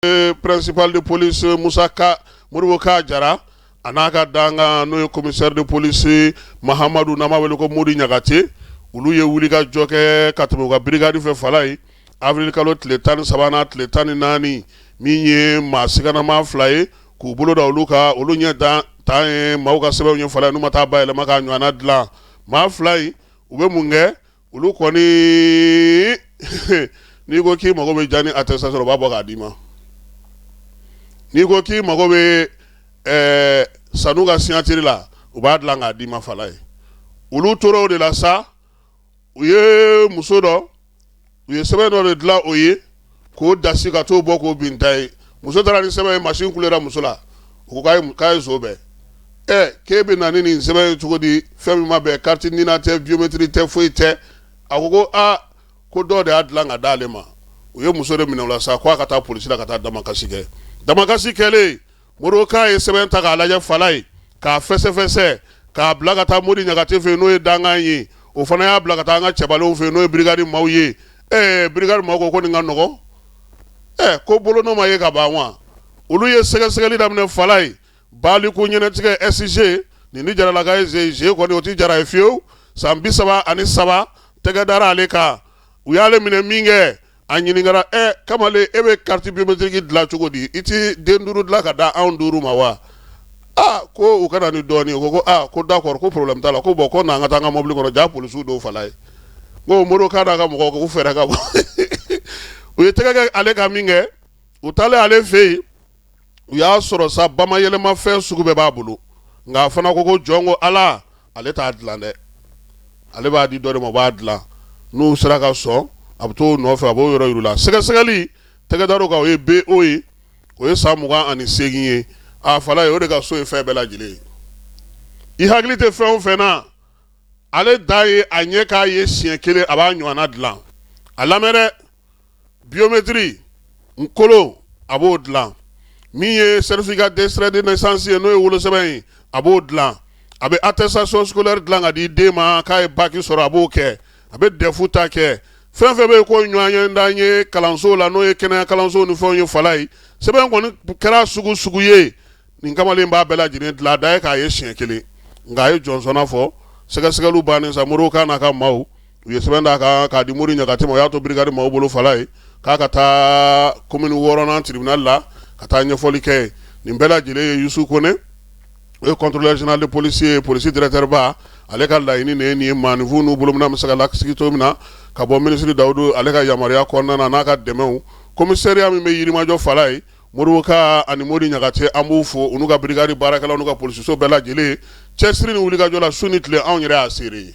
Principal de police Musa Ka Modibo Ka Jara a n'a ka dankan n'o ye commissaire de police Mahamadu n'an b'a wele ko Modi Ɲagate, olu ye wulikajɔ kɛ ka tɛmɛ u ka brigade fɛ Falaye avril kalo tile 13 n'a tile 14, min ye maa siganama fila ye k'u bolo da olu kan, olu ɲɛ dan tan ye maaw ka sɛbɛnw ye Falaye n'u ma taa bayɛlɛma k'a ɲɔgɔnna dilan. Maa fila in u bɛ mun kɛ? Olu kɔni n'i ko k'i mago bɛ jani attestation u b'a bɔ k'a d'i ma, n'i ko k'i mago bɛ sanu ka signature la, u b'a dilan k'a d'i ma Falaye. Olu tora o de la sa, u ye muso dɔ, u ye sɛbɛn dɔ de dilan o ye k'o dasi ka t'o bɔ k'o bin ta ye. Muso taara ni sɛbɛn ye, masin kulera muso la, u ko k'a ye zo bɛɛ. Ɛ, k'e bɛ na ni nin sɛbɛn ye cogo di? Fɛn min ma bɛn, carte NINA tɛ, biométrie tɛ, foyi tɛ. A ko ko aa, ko dɔ de y'a dilan ka d'ale ma. U ye muso de minɛ o la sa, ko a ka taa polisi la ka taa damakasi kɛ. Damakasi kɛlen, Modibo Ka ye sɛbɛn ta k'a lajɛ Falaye, k'a fɛsɛfɛsɛ k'a bila ka taa Modi Ɲagate fɛ yen, n'o ye dankan ye. O fana y'a bila ka taa an ka cɛbalenw fɛ yen, n'o ye brigade maaw ye. Ɛɛ, brigade maaw ko ko nin ka nɔgɔn, ɛ, ko bolonɔ ma ye ka ban wa. Olu ye sɛgɛsɛgɛli daminɛ Falaye. Baliku ɲɛnɛtigɛ SG nin ni jaralaka ye ze ze kɔni, o tɛ jara ye fiyewu. San 33 tɛgɛ dara ale kan. U y'ale minɛ min kɛ, a ɲininkara: ɛ kamalen, e bɛ carte biométrique dilan cogo di? I ti den duuru dilan ka da anw duuru ma wa? Aa, ko u ka na ni dɔɔnin. Ko ko aa, ko d'accord, ko problème t'a la, ko bon, ko n'an ka taa an ka mobili kɔnɔ. Ja polisiw dɔw Falaye ko Modibo Ka n'a ka mɔgɔw k'u fɛɛrɛ ka bɔ. U ye tɛgɛ kɛ ale ka min kɛ, u taalen ale fɛ yen, u y'a sɔrɔ sa bamayɛlɛmafɛn sugu bɛɛ b'a bolo. Nka a fana ko ko jɔn ko Ala, ale t'a dilan dɛ, ale b'a di dɔ de ma, o b'a dilan. N'u sera ka sɔn, a bɛ t'o nɔfɛ, a b'o yɔrɔ yir'u la. Sɛgɛsɛgɛli tɛgɛ dar'o kan, o ye BO ye, o ye san 28 ye. A Falaye, o de ka so ye fɛn bɛɛ lajɛlen ye. I hakili tɛ fɛn o fɛn na, ale da ye a ɲɛ k'a ye siɲɛ kelen, a b'a ɲɔgɔnna dilan. A lamɛn dɛ, biométrie nkolo, a b'o dilan. Min ye certificat d'extrait de naissance ye, n'o ye wolosɛbɛn ye, a b'o dilan. A bɛ attestation scolaire dilan ka di den ma k'a ye bac sɔrɔ, a b'o kɛ. A bɛ DEF ta kɛ. Fɛn fɛn bɛ yen ko ɲɔgɔn ye kalanso la, n'o ye kɛnɛya kalanso ni fɛnw ye Falaye, sɛbɛn kɔni kɛra sugu sugu ye, nin kamalen b'a bɛɛ lajɛlen dilan. A da ye k'a ye siɲɛ kelen, nka a ye jɔnsɔnna fɔ. Sɛgɛsɛgɛliw bannen sa, Modibo Ka n'a ka maaw, u ye sɛbɛn d'a kan k'a di Mori Ɲagate ma. O y'a to brigade maaw bolo Falaye, k'a ka taa commune wɔɔrɔnan tribunal la ka taa ɲɛfɔli kɛ. Nin bɛɛ lajɛlen ye Yusu Kone, o ye contrôleur général de police ye, polisi directeur ba, ale ka laɲini de ye nin ye, maaninfin n'u bolominɛn bɛ se ka lasigi cogo min na, ka bɔ minisiri Dawudu ale ka yamaruya kɔnɔna na, n'a ka dɛmɛw. Commissariat min bɛ Yirimajɔ Falaye, Modibo Ka ani Mori Ɲagate, an b'u fo, u n'u ka brigade baarakɛlaw n'u ka polisiso bɛɛ lajɛlen, cɛsiri ni wulikajɔ la su ni tile. Anw yɛrɛ y'a seere ye,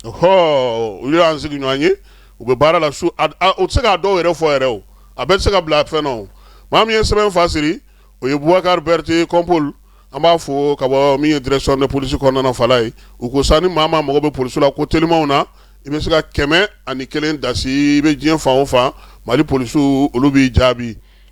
ɔhɔ, u y'an sigi ɲɔgɔn ye, u bɛ baara la su. U tɛ se k'a dɔw yɛrɛ fɔ yɛrɛ, o a bɛɛ tɛ se ka bila fɛn na. O maa min ye sɛbɛn fa siri, o ye Bubakari Berete Kɔnpol, an b'a fo ka bɔ min ye direction de police kɔnɔna na Falaye. U ko sa ni maa maa mago bɛ polisiw la ko telimanw na, i bɛ se ka 101 dasi, i bɛ diɲɛ fan o fan, Mali polisiw olu b'i jaabi.